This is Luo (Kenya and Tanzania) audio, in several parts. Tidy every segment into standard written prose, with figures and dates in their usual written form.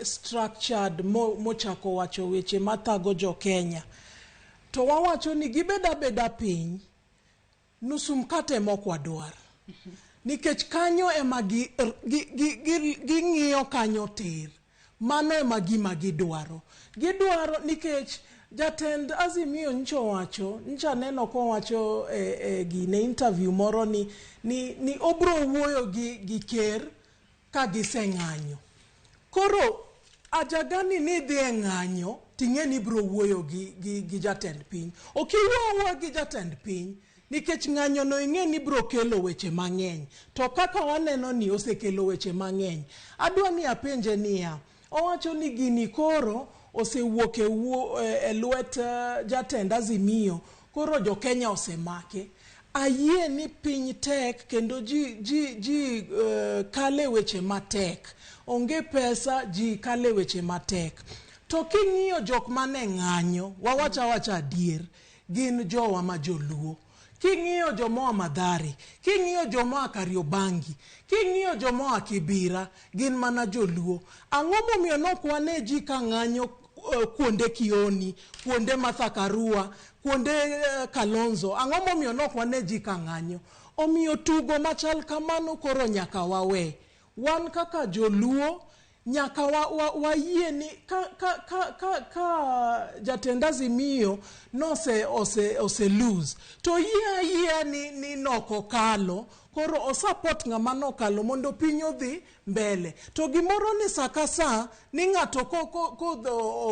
structured mochako wacho weche mathago jo Kenya. To wawacho ni gibed abeda piny, nusu mkate mok wadwar. Nikech kanyo ema ging'iyo kanyo tir. Mano ema gima gidwaro. Gidwaro nikech jatend Azimio nyocha owacho, nyocha aneno kowacho e gine interview moro ni obro wuoyo gi ker ka giseng'anyo. Koro ajagani ni dhi e ng'anyo ting'e ni ibro wuoyo gi jatend piny. Ok iwuo awuoya gi jatend piny nikech ng'anyo no ing'e ni bro kelo weche mang'eny. To kaka waneno ni osekelo weche mang'eny. Adwa ni apenje niya, owacho ni gini koro osewuok e lwet jatend Azimio, koro jo Kenya osemake. Ayie ni piny tek kendo ji kale weche matek. Onge pesa, ji kale weche matek. To king'iyo jok mane ng'anyo, wawach awacha adier, gin jowa ma joluo. King'iyo jomoa Mathare, king'iyo jomoa Kariobangi, king'iyo jomoa Kibira, gin mana joluo. Ang'o momiyo nok wane ji ka ng'anyo kuonde Kioni, kuonde Martha Karua, kuonde Kalonzo? Ang'o momiyo nok wane ji ka ng'anyo? Omiyo tugo machal kamano koro nyaka wawe. Wan kaka joluo nyaka wayie ni ka jatend Azimio nose ose lose to yie ayiea ni nokokalo, koro osupport ng'ama nokalo mondo piny odhi mbele. To gimoro ni sa ka sa ni ng'ato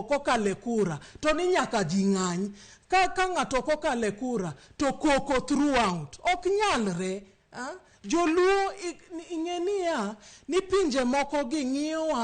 kokalo e kura to ni nyaka ji ng'any. Ka ng'ato kokalo e kura to koko throughout. Ok nyalre. Joluo ing'e niya ni pinje moko gi ng'iyowa.